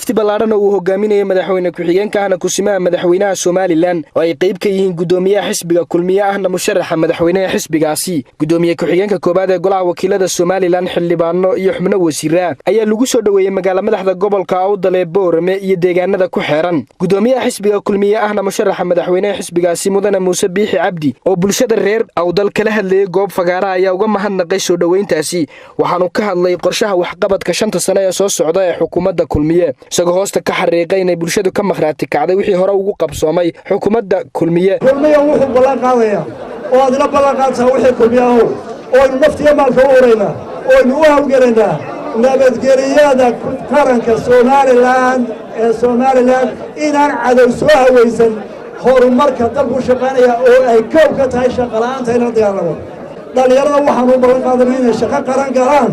Wafdi ballaadhan oo uu hogaaminayay madaxweyne ku-xigeenka ahna kusimaha madaxweynaha Somaliland, oo ay qayb ka yihiin guddoomiyaha xisbiga Kulmiye ahna musharaxa madaxweynaha xisbigaasi, guddoomiye ku-xigeenka koowaad ee golaha wakiilada Somaliland, xildhibaano iyo xubno wasiira, ayaa lagu soo dhoweeyey magaala madaxda gobolka Awdal ee Boorame iyo deegaanada ku xeeran. Guddoomiyaha xisbiga Kulmiye ahna musharaxa madaxweynaha xisbigaasi, mudane Muuse Biixi Cabdi, oo bulshada reer Awdal kala hadlayay goob fagaara, ayaa uga mahadnaqay soo dhoweyntaasi. Waxaanu ka hadlay qorshaha waxqabadka 5-ta sane ee soo socda ee xukuumadda Kulmiye, isagoo hoosta ka xariiqay inay bulshadu ka makhraati kacday wixii hore ugu qabsoomay xukuumadda Kulmiye. Kulmiya wuxuu ballan qaadayaa oo aad ila ballan qaadtaa wixii Kulmiye ahow, oo aynu naftiyo maalka u huraynaa oo aynu u hawlgelaynaa nabadgeliyada qaranka Somaliland ee Somaliland, inaan cadow soo hawaysan, horumarka dalku shaqaynaya oo ay koob ka tahay shaqola'aanta in la dagaalamo. Dhallinyarada waxaanu ballan qaadanay inay shaqo qaran galaan,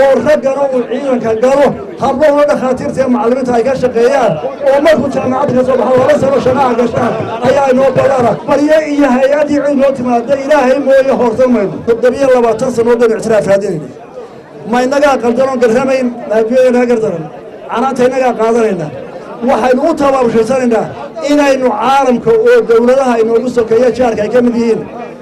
oo raggana uu ciidanka galo, hablohuna dhakhaatiirta iyo macallimiinta ay ka shaqeeyaan, oo markuu jaamacadda ka soo baxo 2 sano shaqaha gashaan ayaa inoo ballana. Baryo iyo hay-adii cid noo timaada, Ilaahay mooye, horsan mayno. 27 sannood baynu ictiraaf raadinayna. Ma innagaa qaldan oon garramayn? Ma adduunyada inaga gardaran? Canaanta innagaa qaadanayna. Waxaynu u tabaabushayanaynaa inaynu caalamka oo dowladaha inoogu sokeeya, jaarka ay ka mid yihiin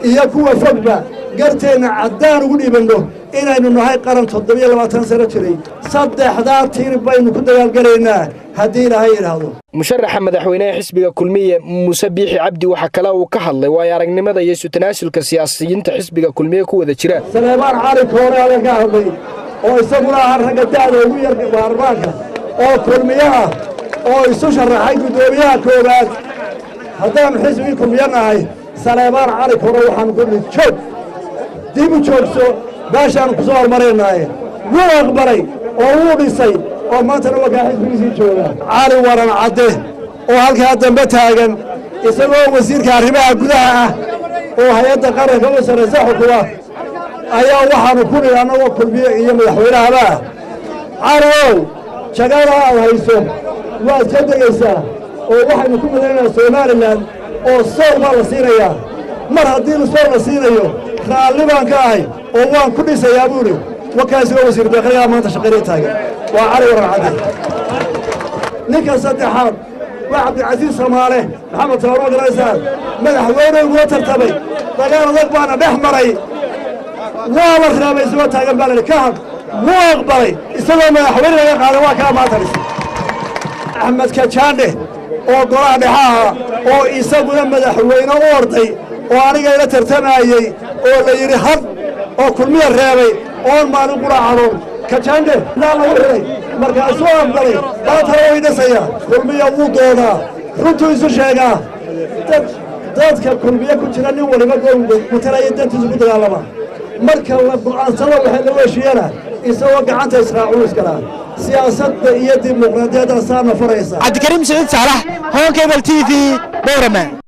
iyo kuwa fogba, garteenna caddaan ugu dhiibanno inaynu nahay qaran 27 sano jiray. Saddexdaa tiir baynu ku dagaalgelaynaa haddii Ilaahay yidhaahdo. Musharaxa madaxweynaha xisbiga Kulmiye, Muuse Biixi Cabdi, waxaa kale uu ka hadlay waayo aragnimada iyo isu tanaasulka siyaasiyiinta xisbiga Kulmiye ku wada jira. Saleebaan Cali Koore adan ka hadlay, oo isaguna ahaa ragga da'da ugu yar baarlamaanka oo Kulmiye ah, oo isu sharaxay guddoomiyaha koowaad. Haddaannu xisbigii Kulmiye nahay, Saleebaan Cali Koore waxaanu ku nihi, "Joog, dib u joogso, baashaannu ku soo hormaraynaaye." Wuu aqbalay oo wuu dhisay, oo maantana wakaa xisbigiisii jooga. Cali Waran Cadde oo halkaa dambe taagan, isagoo wasiirka arrimaha gudaha ah oo hay-adda qaranka u sarraysa xukuma, ayaa waxaannu ku nidhi annagoo Kulmiye iyo madaxweynahaba ah, "Cali ow, jagada aad hayso waad ka degaysaa, oo waxaynu ku madanaynaa Somaliland oo sool baa la siinayaa. Mar haddii sool la siinayo, raalli baan ka ahay oo waan ku dhisayaa," buu idhi. Wakaasoo wasiir dakhligaa maanta shaqaynay taagan waa Cali Waran Cadde. Ninka saddexaad waa Cabdilcasiis Samaale Maxamed Saaro, garanaysaan, madaxweyne ugula tartamay. Dagaal adag baana dhex maray. Waa la reebay, isagoo taagan baa la ka had. Wuu aqbalay isagoo madaxweyne laga qaaday, waa kaa maanta dhisay. Axmed Kajaandhe oo golaha dhexe aha, oo isaguna madaxweyne u orday, oo aniga ila tartamayey, oo la yidhi had, oo Kulmiya reebay, oon maalin qura caroon, Kajaandhe laa lagu xidhay, markaasuu aqbalay, maantana way dhisayaa. Kulmiya wuu doodaa, runtuu isu sheegaa. Dad dadka Kulmiye ku jira, nin waliba matalaya dantiisu ku dagaalama. Marka la go'aansado waxay lagu heshiiyana, isagoo gacanta israacuu iskalaa. Siyaasadda iyo dimuqraadiyadda saana faraysa. Cabdikariim Siciid Saalax, Horn Cable TV, Boorama.